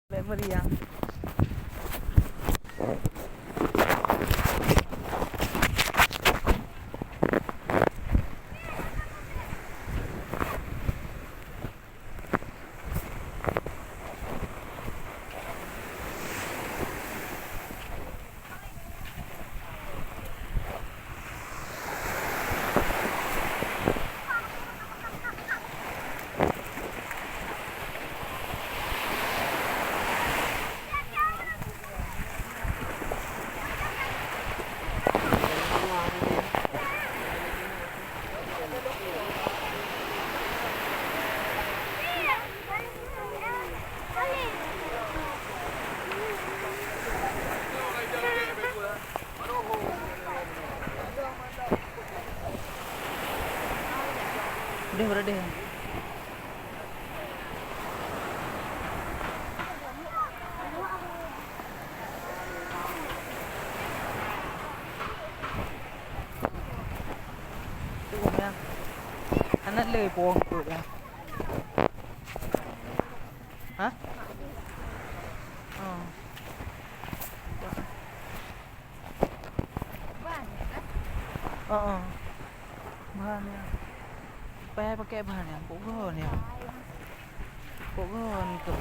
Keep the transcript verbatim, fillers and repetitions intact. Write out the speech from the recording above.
Bèk meriang. Deh, udah deh. Tuh, ya. Anak le puang tu ya. Hah? Oh. Heeh. Bahan nyan. Payah pakai bahan nyan. Kok goh nyan? Kok goh nyan tu?